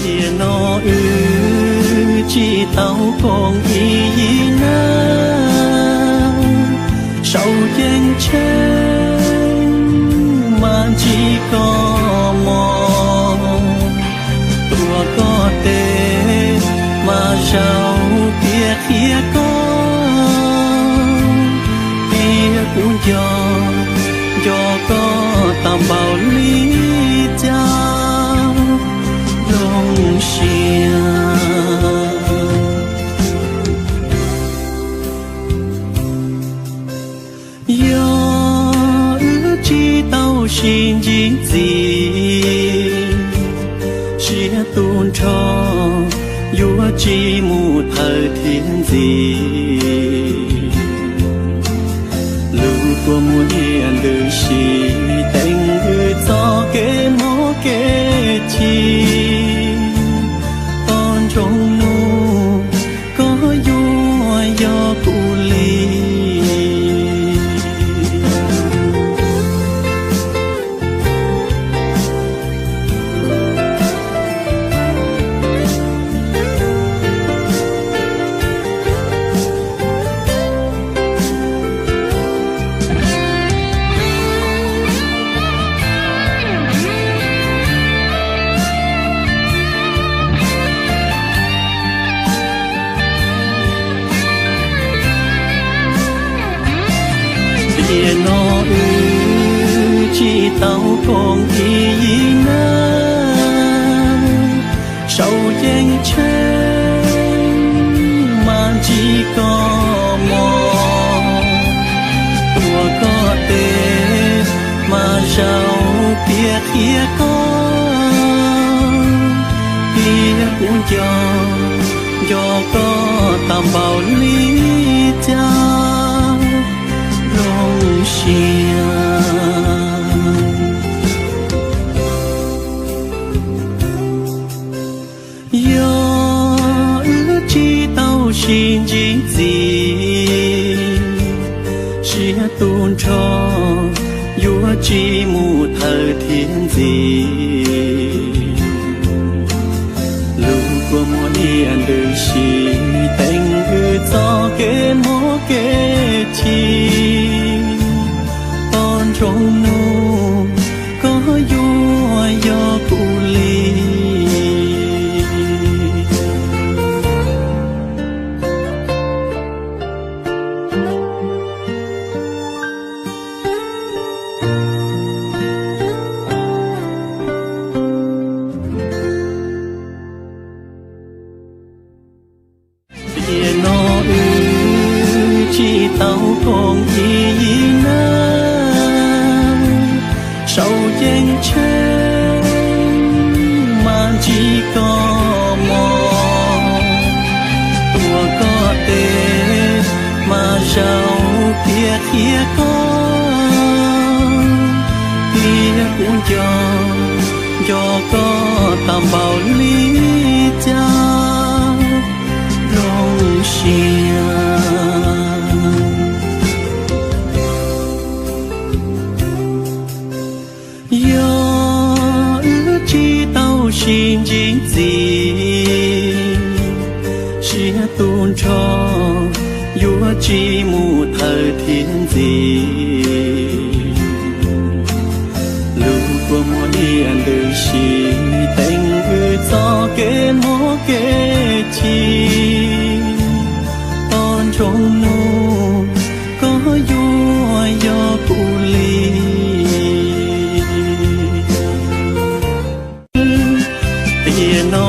Tiam no wb tsis tau koom ib yig na, saum ceeb tsheej mas ntsib koj mog, tuav koj tes mas zaum piav qhia koj, tias kuv nco, nco koj tau npaum li cas zoo siab. Yog wb tsis tau sib ntsib ntxiv, siab tu nrho yuav tsis mus thawj thiab ntxiv. Lub kua muag niaj ntws sim teem wb txoj kev mob kev chim, poj ntxoog nug koj yuav yog kuv li. Tiam no wb tsis tau koom ib yig na, saum ceeb tsheej mas ntsib koj mog, tuav koj tes mas zaum piav qhia koj, tias kuv nco, nco koj tau npaum li cas zoo siab. Yog wb tsis tau sib ntsib ntxiv, siab tu nrho yuav tsis mus thawj thiab ntxiv. Lub kua muag niaj ntws sim teem wb txoj kev mob kev chim, poj ntxoog nug koj yuav yog kuv li. Tiam no wb tsis tau koom ib yig na, saum ceeb tsheej mas ntsib koj mog, tuav koj tes mas zaum piav qhia koj, tias kuv nco, nco koj tau npaum li cas zoo siab. Yog wb tsis tau sib ntsib ntxiv, siab tu nrho yuav tsis mus thawj thiab ntxiv. Lub kua muag niaj ntws sim teem wb txoj kev mob kev chim, poj ntxoog nug koj yuav yog kuv li. Tiam no